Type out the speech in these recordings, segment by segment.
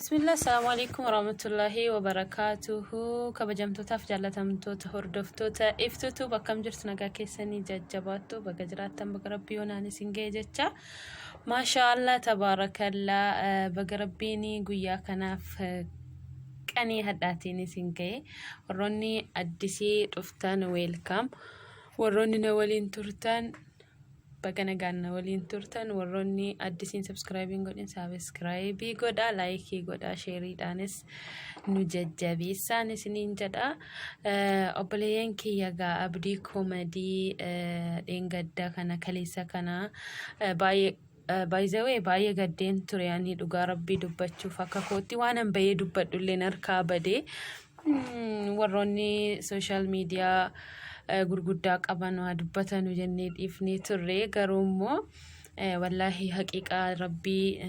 Bismillah, assalamu alaikum warahmatullahi wabarakaatuhu. Kabajamtootaaf jaallatamtoota hordoftoota iftutu bakkam jirtu, nagaa keessanii jajjabaattu, baga jiraattan, baga rabbii yoonaan isin ga'e jecha. Maashaa Allah, tabaarakallaa, baga rabbiin guyyaa kanaaf qanii hadhaatiin isin ga'e. Warroonni addisii dhuftan, welcome. Warroonni na waliin turtan, baga nagaan na waliin turtan. Warroonni addisiin subscribe godhin, subscribe godha, like godha, shareiidhaanis nu jajjabeessaan isiniin jedha. Obboleeyyan kiyya, gaa Abdii Koomadii dheengadda kana, kaleessa kana baay'ee baay'ee baay'ee gaddeen ture. Ani dhugaa rabbii dubbachuuf akka kootti waan an bahee dubbadhu illee harkaa badee. Warroonni social media gurguddaa qaban waa dubbatanu jennee dhiifnee turre. Garuu immoo wallaahi, haqiiqaa rabbii,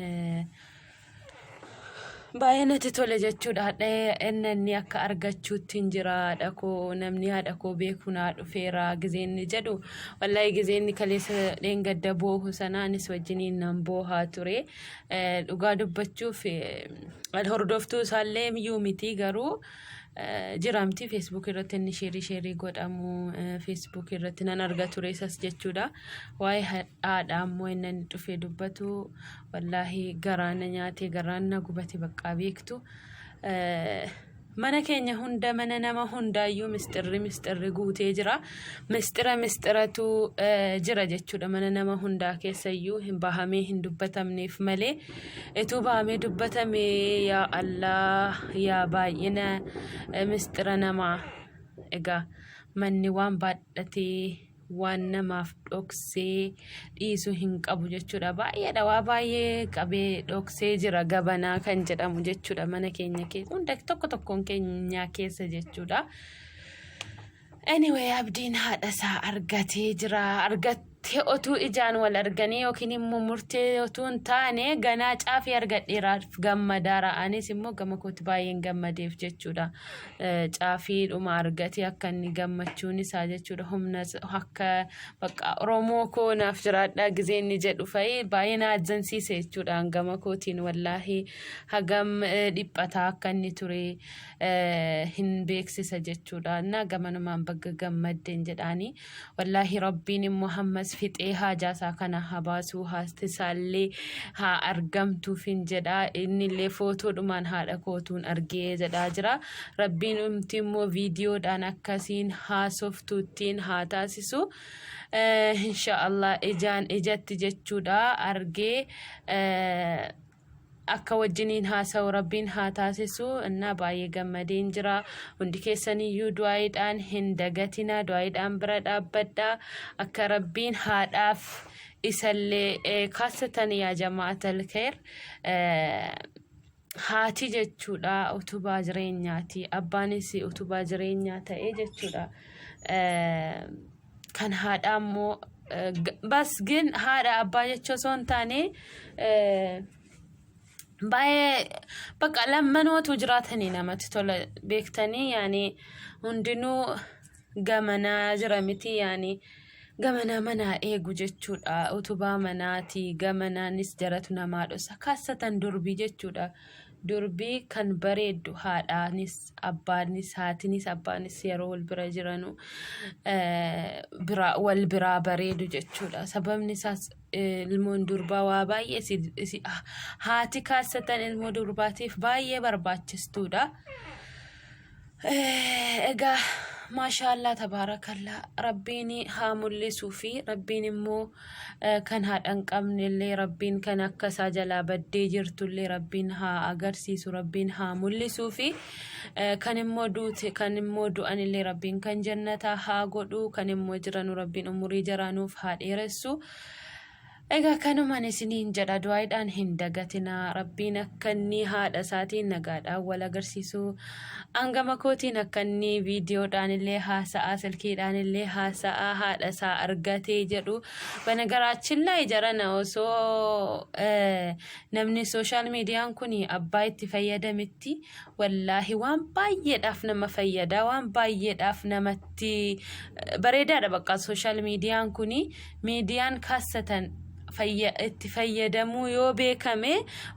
baay'ee natti tole jechuudha. Hadha inni akka argachuutti hin jira, haadha koo, namni haadha koo beeku naa dhufeera gizeenni jedhu, wallaahi, gizeenni kaleessa dheengadda boohu sana anis wajjiniin nan boohaa ture. Dhugaa dubbachuuf hordoftuu isaallee miyyuu miti, garuu jiramti Facebook irratti inni share share godhamu Facebook irratti nan arga ture isas jechuudha. Waa'ee haadha ammoo inni dhufee dubbatu, wallaahi, garaan na nyaate, garaan na gubate. Baqqaa beektu, mana keenya hunda, mana nama hundaayyuu misxirri misxirri guutee jira. Misxira misxiratu jira jechuudha. Mana nama hundaa keessayyuu hin bahamee hin dubbatamneef malee, ituu bahamee dubbatame, yaa Allah, yaa baay'ina misxira namaa! Egaa manni waan baadhatee waan namaaf dhoksee dhiisuu hin qabu jechuudha. Baay'eedha, waa baay'ee qabee dhoksee jira gabanaa kan jedhamu jechuudha, mana keenya keessa hunda tokko tokkoon keenya keessa jechuudha. Anyway, Abdiin haadha isaa argatee jira. Argattee otuu ijaan wal arganii yookiin immoo murtee otuu hin taane, ganaa caafii argadheeraaf gammadaara. Anis immoo gama kootti baay'een gammadeef jechuudha. Caafiidhuma argatee akka inni gammachuun isaa jechuudha. Humna akka bakka Oromoo koo naaf jiraadhaa gizee inni jedhu fa'i baay'ee na azzansiise jechuudha. Gama kootiin wallaahi hagam dhiphataa akka inni ture hin beeksisa jechuudha. Na gamanumaan bagga gammaddeen jedhaani. Wallaahi, rabbiin immoo hammas fixee haajaa isaa kana haa baasuu, haasti isaallee haa argamtuuf hin jedha. Innillee footoodhumaan haadha kootuun argee jedhaa jira. Rabbiin umti immoo viidiyoodhaan akkasiin haasoftuuttiin haa taasisu. Inshaallah, ijaan ijatti jechuudha argee akka wajjiniin haasa'u rabbiin haa taasisu. Innaa baay'ee gammadeen jira. Hundi keessaniyyuu du'aayiidhaan hin dagatina, du'aayiidhaan bira dhaabbadha, akka rabbiin haadhaaf isallee kaasatan. Yaa jama'atal kheer, haati jechuudha utubaa jireenyaati, abbaanis utubaa jireenyaa ta'e jechuudha. Kan haadhaa immoo bas gin haadha abbaa jechuu osoo hin taane, baay'ee bakka lammanootu jiraatanii namatti tola beektanii. Yaani hundinuu gamanaa jira miti, yaani gamanaa manaa eegu jechuudha, utubaa manaati. Gamanaanis jaratu namaa dhosa kaasatan durbii jechuudha. Durbii kan bareeddu haadhaanis abbaanis, haatinis abbaanis yeroo wal bira jiranu wal biraa bareedu jechuudha. Sababni isaas ilmoon durbaa waa baay'ee, haati kaasatan ilmoo durbaatiif baay'ee barbaachistuudha. Egaa maashaallah, tabaarakallaa, rabbiin haa mul'isuu fi rabbiin immoo kan haadha hin qabne illee, rabbiin kan akka isaa jalaa baddee jirtu illee rabbiin haa agarsiisu, rabbiin haa mul'isuu fi kan immoo duute, kan immoo du'an illee rabbiin kan jannataa haa godhu, kan immoo jiranu rabbiin umurii jaraanuuf haa dheeressu. Egaa kanumaan isiniin jedha, du'aayidhaan hin dagatinaa. Rabbiin akka inni haadha isaatiin nagaadhaan wal agarsiisu, hangama kootiin akka inni viidiyoodhaan illee haasa'aa, silkiidhaan illee haasa'aa haadha isaa argatee jedhu. Banagaraachillaa jarana osoo namni social mediaan kun abbaa itti fayyadametti, wallaahi, waan baay'eedhaaf nama fayyada, waan baay'eedhaaf namatti bareedaadha. Bakka social mediaan kun miidiyaan kaassatan itti fayyadamuu yoo beekame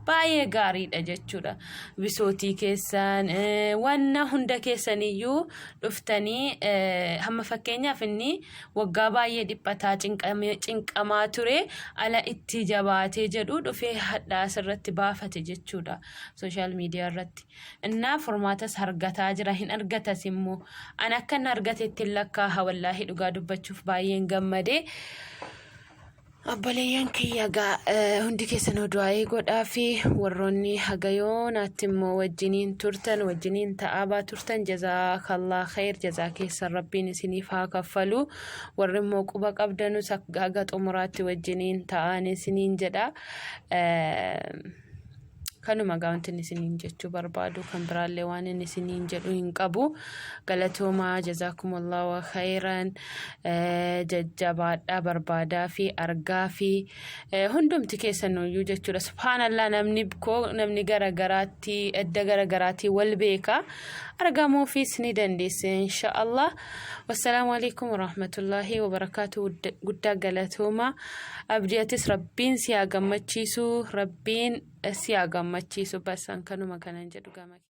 baay'ee gaariidha jechuudha. Bisootii keessan wanna hunda keessaniyyuu dhuftanii hamma fakkeenyaaf inni waggaa baay'ee dhiphataa cinqamaa ture ala itti jabaatee jedhu dhufee hadhaa asirratti baafate jechuudha social media irratti. Innaa furmaatas argataa jira hin argatas immoo an akka inni argatetti hin lakkaaha wallaahi dhugaa dubbachuuf baay'een gammadee. Obboleeyyan kiyya egaa hundi keessan du'aa'ii godhaa fi warroonni haga yoonaatti immoo wajjiniin turtan wajjiniin ta'aabaa turtan jazaakallah khayr jazaa keessan rabbiin isiniif haa kaffalu warri immoo quba qabdanus haga xumuraatti wajjiniin ta'an isiniin jedha. Kanuma egaa wanti inni isiniin jechuu barbaadu kan biraallee waan inni isiniin jedhu hin qabu. Galatoomaa jazaakumullahu khayran jajjabaadhaa barbaadaa fi argaa fi hundumti keessanuyyuu jechuudha. Subhaanallah namni koo namni garagaraatti edda garagaraatii wal beeka. Argamuufis ni dandeesse inshaallah. Wassalaamu alaikum warahmatullaahi wabarakaatu guddaa galatooma. Abdii atis rabbiin si haa gammachiisu rabbiin si haa gammachiisu basan kanuma kanan jedhu gama.